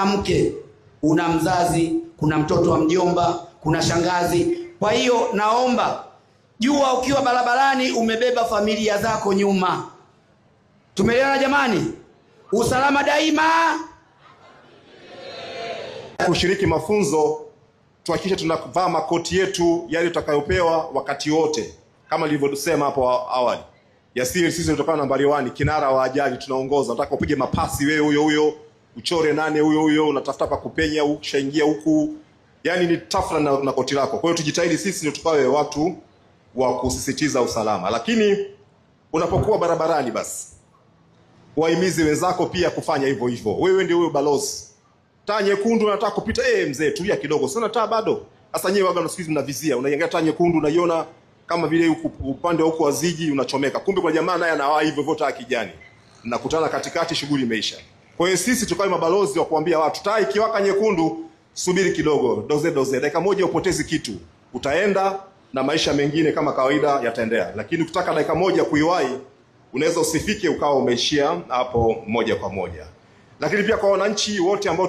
Una mke, una mzazi, kuna mtoto wa mjomba, kuna shangazi. Kwa hiyo naomba jua, ukiwa barabarani umebeba familia zako nyuma. Tumeelewana jamani? Usalama daima. Kushiriki mafunzo, tuhakikishe tunavaa makoti yetu yale tutakayopewa wakati wote, kama nilivyosema hapo awali. Yasiri, sisi tutokana nambari 1, kinara wa ajali, tunaongoza. Nataka upige mapasi wewe huyo huyo, uchore nane huyo huyo, unatafuta pa kupenya, ukishaingia huku, yani ni tafra na koti lako. Kwa hiyo tujitahidi sisi ndio tukawe watu wa kusisitiza usalama, lakini unapokuwa barabarani basi wahimize wenzako pia kufanya hivyo hivyo. Wewe ndio huyo balozi. Taa nyekundu unataka kupita, mzee tulia kidogo, sio taa bado. Sasa nyewe waga siku hizi mnavizia, unaiangalia taa nyekundu unaiona kama vile huku upande huko wa ziji unachomeka, kumbe kwa jamaa naye anawahi hivyo hivyo taa kijani, nakutana katikati, shughuli imeisha. Kwa hiyo sisi tukawe mabalozi wa kuambia watu, taa ikiwaka nyekundu, subiri kidogo, doze doze, dakika moja upotezi kitu, utaenda na maisha mengine kama kawaida yataendelea. Lakini ukitaka dakika moja kuiwahi, unaweza usifike ukawa umeishia hapo moja kwa moja. Lakini pia kwa wananchi wote ambao